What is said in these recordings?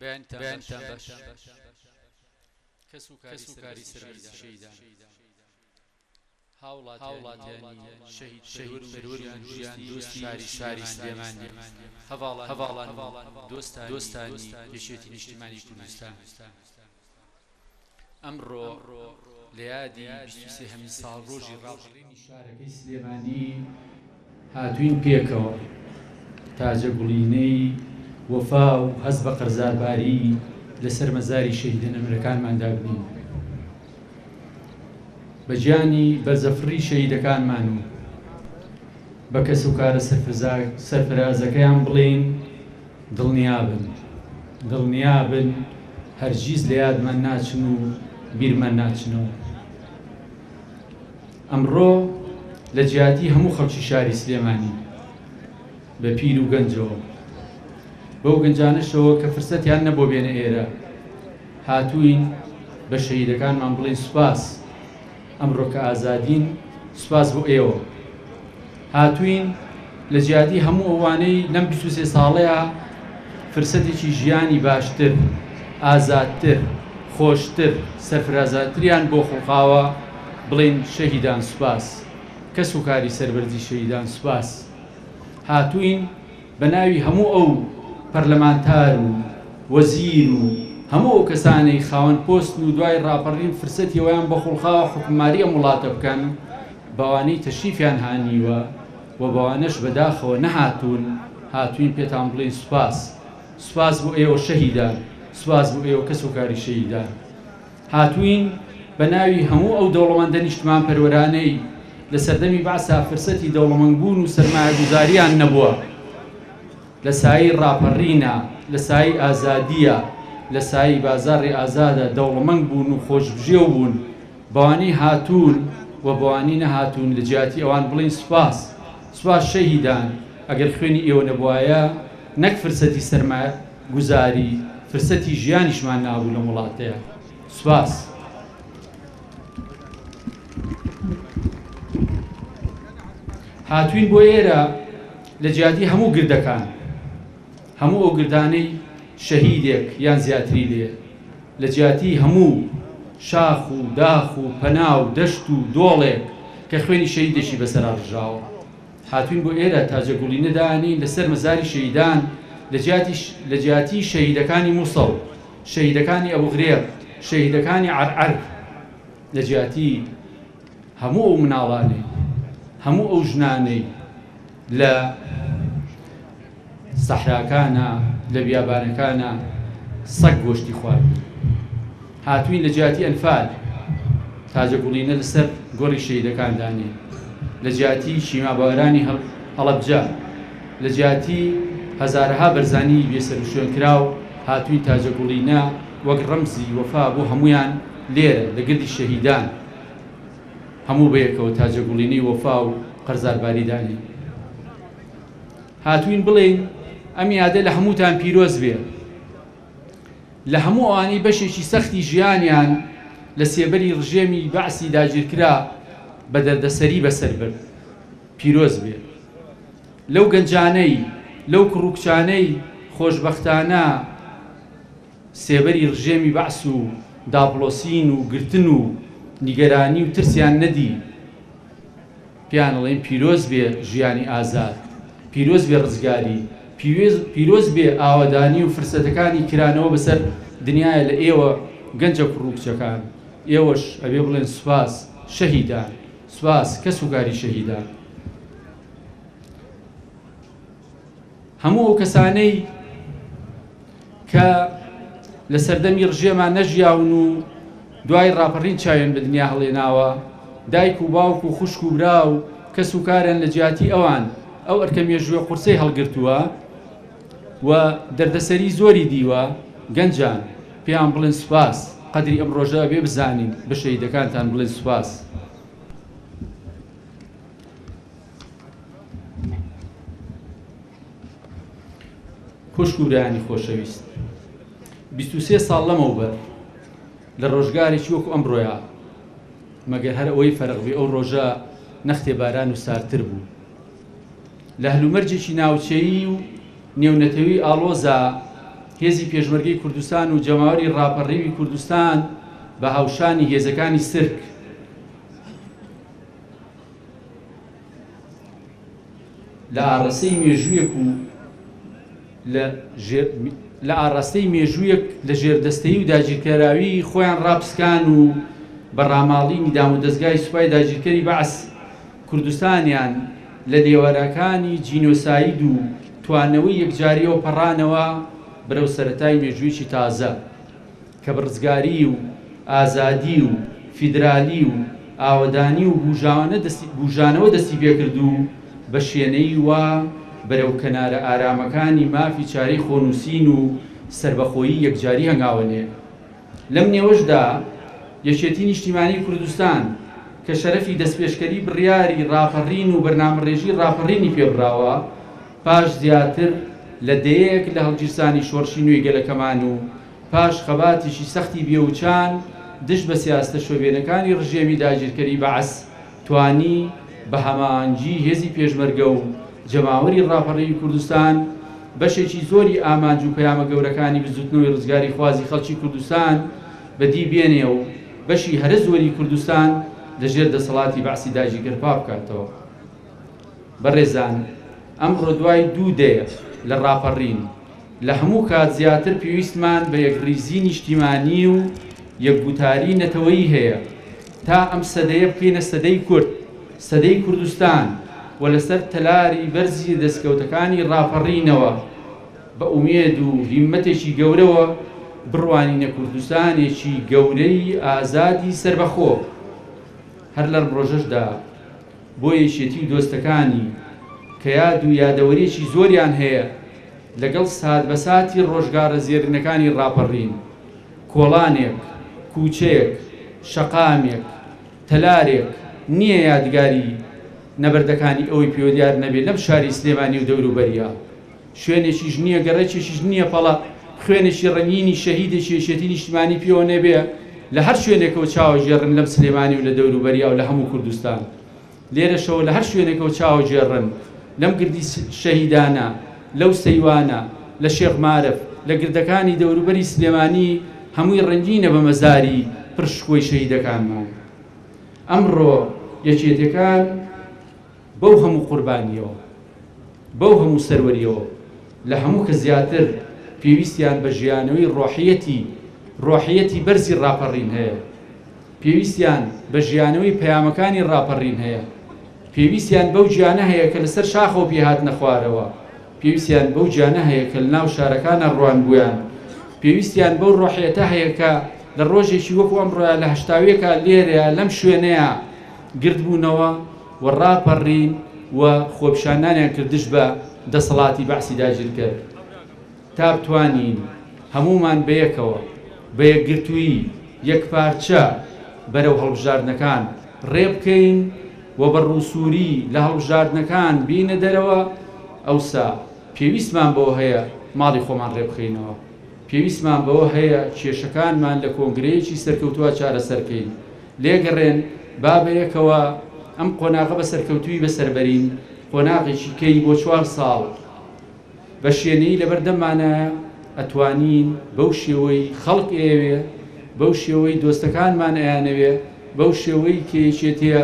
بەیانتان باش. کەسوکاری سەربەرزی شەهیدان، هاوڵاتیانی شەهید پەروەر و ژیان دۆستی شاری سلێمانی، هەڤاڵان و دۆستانی یەکێتی نیشتیمانی کوردستان. ئەمڕۆ لە یادی 23 هەمین ساڵڕۆژی ڕاپەڕینی شارەکەی سلێمانی هاتووین پێکەوە تاجەگوڵینەی وەفا و هەست بە قەرزارباری لەسەر مەزاری شەهیدە نەمرەکانمان دابنین. بە گیانی بەرزەفڕی شەهیدەکانمان و بە کەسوکارە سەرفرازەکەیان بڵێین دڵنیابن، دڵنیابن هەرگیز لە یادمان ناچن و بیرمان ناچنەوە. ئەمڕۆ لە جیاتی هەموو خەڵکی شاری سلێمانی بە پیر و گەنجەوە، بەو گەنجانەشەوە کە فرسەتیان نەبووە بێنە ئێرە، هاتووین بە شەهیدەکانمان بڵێین سوپاس، ئەمڕۆ کە ئازادین سوپاس بۆ ئێوە. هاتووین لە جیاتی هەموو ئەوانەی لەم 23 ساڵەیە فرسەتێکی ژیانی باشتر، ئازادتر، خۆشتر، سەرفرازاتریان بۆ خوڵقاوە بڵێین شەهیدان سوپاس، کەسوکاری سەربەرزی شەهیدان سوپاس. هاتووین بە ناوی هەموو ئەو پەرلەمانتار و وەزیر و هەموو ئەو کەسانەی خاوەن پۆستن و دوای ڕاپەڕین فرسەتی ئەوەیان بۆ خوڵقاوە حوکمماری ئەم وڵاتە بکەن، بەوانەی تەشریفیان هانیوە و بەوانەش بەداخەوە نەهاتوون، هاتووین پێتان بڵێین سوپاس. سوپاس بۆ ئێوە شەهیدان، سوپاس بۆ ئێوە کەسوکاری شەهیدان. هاتووین بە ناوی هەموو ئەو دەوڵەمەندە نیشتمانپەروەرانەی لە سەردەمی بەعسا فرسەتی دەوڵەمەندبوون و سەرمایەگوزارییان نەبووە، لە سایەی ڕاپەڕینە، لە سایەی ئازادییە، لە سایەی بازاڕی ئازادە دەوڵەمەند بوون و خۆشبژێو بوون، بەوانەی هاتوون و بەوانەی نەهاتوون لە جیاتی ئەوان بڵێین سوپاس. سوپاس شەهیدان، ئەگەر خوێنی ئێوە نەبوایە نەک فرسەتی سەرمایەگوزاری، فرسەتی ژیانیشمان نابوو لەم وڵاتەیا. سوپاس. هاتووین بۆ ئێرە لە جیاتی هەموو گردەکان، هەموو ئەو گردانەی شەهیدێک یان زیاتری لێیە، لە جیاتی هەموو شاخ و داخ و پەنا و دەشت و دۆڵێک کە خوێنی شەهیدێکی بەسەرا ڕژاوە، هاتووین بۆ ئێرە تاجەگوڵینە دانێین لەسەر مەزاری شەهیدان لە جیاتی شەهیدەکانی موسڵ، شەهیدەکانی ئەبوغرێب، شەهیدەکانی عەرعەر، لە جیاتی هەموو ئەو مناڵانەی، هەموو ئەو ژنانەی لە سەحراکانا، لە بیابانەکانا سەگ گۆشتی خواردوون. هاتووین لە جیاتی ئەنفال تاجەگوڵینە لەسەر گۆڕی شەهیدەکان دانێین، لە جیاتی شیمابارانی هەڵەبجە، لە جیاتی هەزارەها بەرزانیی بێسەروشوێنکراو هاتووین تاجەگوڵینە وەک ڕەمزی وەفا بۆ هەموویان لێرە لە گردی شەهیدان هەموو بەیەکەوە تاجەگوڵینەی وەفا و قەرزارباری دانێین. هاتووین بڵێین ئەم یادە لە هەمووتان پیرۆز بێ، لە هەموو ئەوانەی بەشێکی سەختی ژیانیان لە سێبەری ڕژێمی بەعسی داگیرکرا بە دەردەسەری بەسەر برد پیرۆز بێ، لەو گەنجانەی، لەو کوڕ و کچانەی خۆشبەختانە سێبەری ڕژێمی بەعس و داپڵۆسین و گرتن و نیگەرانی و ترسیان نەدی، پێیان ئەڵێین پیرۆز بێ ژیانی ئازاد، پیرۆز بێ ڕزگاری، پیرۆز بێ ئاوەدانی و فرسەتەکانی کرانەوە بەسەر دنیایە لە ئێوە گەنجە کوڕ و کچەکان، ئێوەش ئەبێ بڵێن سوپاس شەهیدان، سوپاس کەسوکاری شەهیدان. هەموو ئەو کەسانەی کە لە سەردەمی ڕژێما نەژیاون و دوای ڕاپەڕین چاویان بە دنیا هەڵێناوە، دایک و باوک و خوشک و برا و کەس و کاریان لە جیاتی ئەوان ئەو ئەرکە مێژووە قورسەی هەڵگرتووە و دەردەسەری زۆری دیوە، گەنجان پێیان بڵێن سوپاس، قەدری ئەم ڕۆژە ئەبێ بزانین، بە شەهیدەکانتان بڵێن سوپاس. خوشک و برایانی خۆشەویست، 23 ساڵ لەمەوبەر لە ڕۆژگارێکی وەکو ئەمڕۆیا، مەگەر هەر ئەوەی فەرق بێ ئەو ڕۆژە نەختێ باران و ساردتر بوو، لە هەلومەرجێکی ناوچەیی و نێونەتەوی ئاڵۆزا. هێزی پێشمەرگەی کوردستان و جەماوەری ڕاپەڕیوی کوردستان بە هاوشانی هێزەکانی سرک، لە ئاڕاستەی مێژوویەک و لە لە ئاڕاستەی مێژوویەک لە ژێردەستەیی و داگیرکەراوی خۆیان ڕاپسکان و بە ڕاماڵینی دامودەزگای سوپای داگیرکەری بەعس کوردستانیان لە لێوارەکانی جینۆساید و توانەوەی یەکجارییەوە پەڕانەوە بەرەو سەرەتای مێژوویەکی تازە. کە بە ڕزگاری و ئازادی و فیدرالی و ئاوەدانی و بوژانەوە دەستی پێکرد و بە شێنەیی وا بەرەو کەنارە ئارامەکانی مافی چارەی خۆنووسین و سەربەخۆیی یەکجاری هەنگاوە نێ. لەم نێوەشدا یەکێتی نیشتیمانی کوردستان کە شەرەفی دەستپێشکەری بڕیاری ڕاپەڕین و بەرنامەڕێژی ڕاپەڕینی پێ بڕاوە، پاش زیاتر لە دەیەیەک لە هەڵگیرسانی شۆڕشی نوێی گەلەکەمان و پاش خەباتێکی سەختی بێوچان دژ بە سیاستە شۆڤێنەکانی ڕژێمی داگیرکەری بەعس توانی بە هەماهەنگی هێزی پێشمەرگە و جەماوەری ڕاپەڕیوی کوردستان بەشێکی زۆری ئامانج و پەیامە گەورەکانی بزوتنەوەی ڕزگاریخوازی خەڵکی کوردستان بەدی بێنێ و بەشی هەرە زۆری کوردستان لە ژێر دەسەڵاتی بەعسی داگیرکەر پاکبکاتەوە. بەڕێزان ئەمڕۆ دوای دوو دەیە لە ڕاپەڕین، لە هەموو کات زیاتر پێویستمان بە یەکڕیزی نیشتیمانی و یەکگوتاری نەتەوەیی هەیە تا ئەم سەدەیە بکەینە سەدەی کورد، سەدەی کوردستان و لەسەر تەلاری بەرزی دەستکەوتەکانی ڕاپەڕینەوە بە ئومێد و هیممەتێکی گەورەوە بڕوانینە کوردستانێکی گەورەی ئازادی سەربەخۆ. هەر لەم ڕۆژەشدا بۆ یەکێتی و دۆستەکانی کە یاد و یادەوەریەکی زۆریان هەیە لەگەڵ سات بە ساتی ڕۆژگارە زێرینەکانی ڕاپەڕین، کۆڵانێک، کوچەیەک، شەقامێک، تەلارێک نییە یادگاری نەبەردەکانی ئەوی پێوە دیار نەبێ لەم شاری سلێمانی و دەوروبەریا. شوێنێکیش نییە، گەڕەکێکیش نییە پەڵە خوێنێکی ڕەنگینی شەهیدێکی یەکێتی نیشتمانی پێوە نەبێ، لە هەر شوێنێکەوە چاوەگێڕن لەم سلێمانی و لە دەوروبەریا و لە هەموو کوردستان. لێرەشەوە لە هەر شوێنێکەوە چاوەگێڕن لەم گردی شەهیدانە، لەو سەیوانە، لە شێخ مارف، لە گردەکانی دەوروبەری سلێمانی هەمووی ڕەنگینە بە مەزاری پڕ شکۆی شەهیدەکانمان. ئەمڕۆ یەکێتیەکان بەو هەموو قوربانییەوە، بەو هەموو سەروەرییەوە، لە هەموو کەس زیاتر پێویستیان بە ژیانەوەی ڕۆحیەتی ڕۆحیەتی بەرزی ڕاپەڕین هەیە. پێویستیان بە ژیانەوەی پەیامەکانی ڕاپەڕین هەیە. پێویستیان بەو گیانە هەیە کە لەسەر شاخەوە پێی هاتنە خوارەوە. پێویستیان بەو گیانە هەیە کە لەناو شارەکانا ڕوانبوویان. پێویستیان بەو ڕۆحیەتە هەیە کە لە ڕۆژێکی وەکو ئەمڕۆیا لە هەشتاویەکا لێرەیا لەم شوێنەیا گردبوونەوە و ڕاپەڕین و خۆپیشاندانیان کرد دژ بە دەسەڵاتی بەعسی داگیرکەر تا بتوانین هەموومان بەیەکەوە بە یەکگرتوویی یەکپارچە بەرەو هەڵبژاردنەکان ڕێ بکەین و بە ڕووسووری لە هەڵبژاردنەکان بێینە دەرەوە ئەوسا پێویستمان بەوە هەیە ماڵی خۆمان ڕێبخەینەوە. پێویستمان بەوە هەیە کێشەکانمان لە کۆنگرەیەکی سەرکەوتووە چارەسەرکەین. لێگەڕێن با بەیەکەوە ئەم قۆناغە بە سەرکەوتوویی بەسەربەرین، قۆناغێکی کەی بۆ چوار ساڵ بە شێنەیی لەبەردەممانایە، ئەتوانین بەو شێوەی خەڵک ئەیەوێ، بەو شێوەی دۆستەکانمان ئەیانەوێ، بەو شێوەی کە یەکێتیە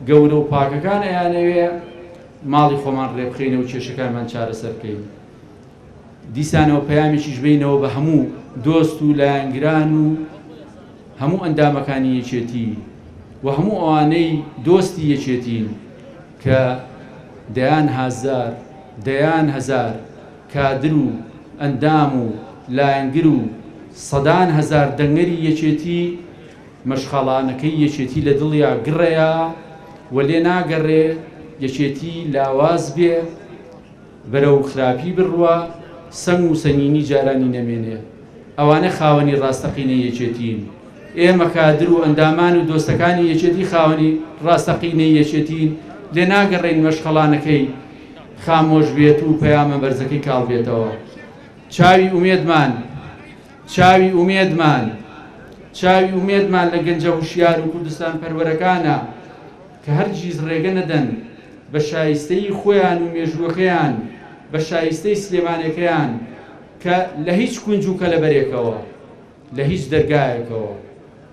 گەورە و پاکەکان ئەیانەوێ ماڵی خۆمان ڕێبخەینەوە کێشەکانمان چارەسەر بکەین. دیسانەوە پەیامێکیش بەینەوە بە هەموو دۆست و لایەنگران و هەموو ئەندامەکانی یەکێتی و هەموو ئەوانەی دۆستی یەکێتین کە دەیان هازار دەیان هەزار کادر و ئەندام و لایەنگر و سەدان هەزار دەنگەری یەکێتی مەشخەڵانەکەی یەکێتی لە دڵیا گڕەیە و لێ ناگەڕێ یەکێتی لاواز بێ. بەرەو خراپی بڕوا، سەنگ و سەنگینی جارانی نەمێنێ. ئەوانە خاوەنی ڕاستەقینەی یەکێتین. ئێمە کادر و ئەندامان و دۆستەکانی یەکێتی خاوەنی ڕاستەقینەی یەکێتین، لێ ناگەڕێین مەشخەڵانەکەی خامۆش بێت و پەیامە بەرزەکەی کاڵ بێتەوە. چاوی ئومێدمان، چاوی ئومێدمان، چاوی ئومێدمان لە گەنجە هوشیار و کوردستانپەروەرەکانە کە هەرگیز ڕێگە نەدەن بە شایستەیی خۆیان و مێژووەکەیان، بە شایستەی سلێمانێکەیان. کە لە هیچ کونج و کەلەبەرێکەوە، لە هیچ دەرگایەکەوە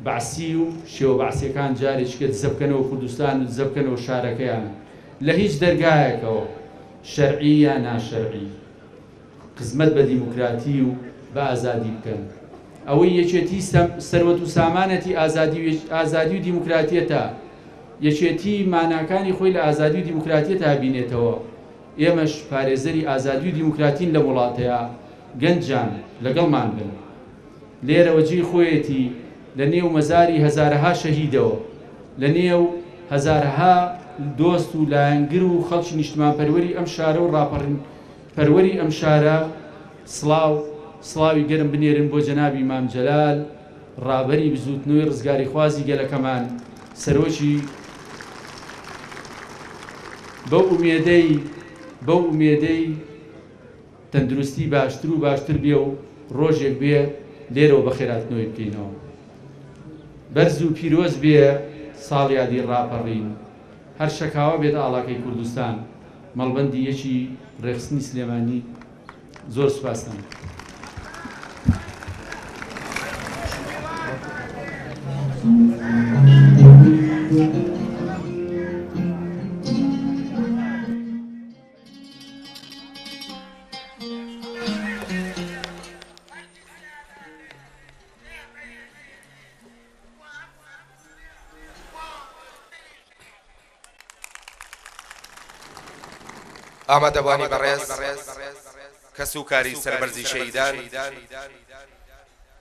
بەعسی و شێوە بەعسیەکان جارێکیکە دزە بکەنەوە کوردستان و دزە بکەنەوە شارەکەیان، لە هیچ دەرگایەکەوە شەرعی یا ناشەرعی خزمەت بە دیموکراتی و بە ئازادی بکەن. ئەوەی یەکێتی سەروەت و سامانەتی ئازادی و ئازادی و دیموکراتیەتە، یەکێتی ماناکانی خۆی لە ئازادی و دیموکراتیەتا بینێتەوە. ئێمەش پارێزەری ئازادی و دیموکراتین لەم وڵاتەیا، گەنجان لەگەڵمان بن. لێرەوە جێی خۆیەتی لە نێو مەزاری هەزارەها شەهیدەوە، لە نێو هەزارەها دۆست و لایەنگر و خەڵکی نیشتمانپەروەری ئەم شارە و ڕاپەڕین پەروەری ئەم شارە سڵاو سڵاوی گەرم بنێرن بۆ جەنابی مام جەلال ڕابەری بزووتنەوەی ڕزگاریخوازی گەلەکەمان سەرۆکی بەو ئومێدەی بەو ئومێدەی تەندروستی باشتر و باشتر بێ و ڕۆژێک بێ لێرەوە بەخێراتنەوەی بکەینەوە. بەرز و پیرۆز بێ ساڵیادی ڕاپەڕین. هەر شەکاوە بێت ئاڵاکەی کوردستان. مەڵبەندی یەکی ڕێکخستنی سلێمانی. زۆر سوپاستان. ئامادەبوانی بەڕێز، کەسوکاری سەربەرزی شەهیدان،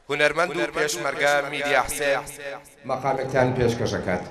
هونەرمەند و پێشمەرگە میدیا حسێن، مەقامێکتان پێشکەش ئەکات.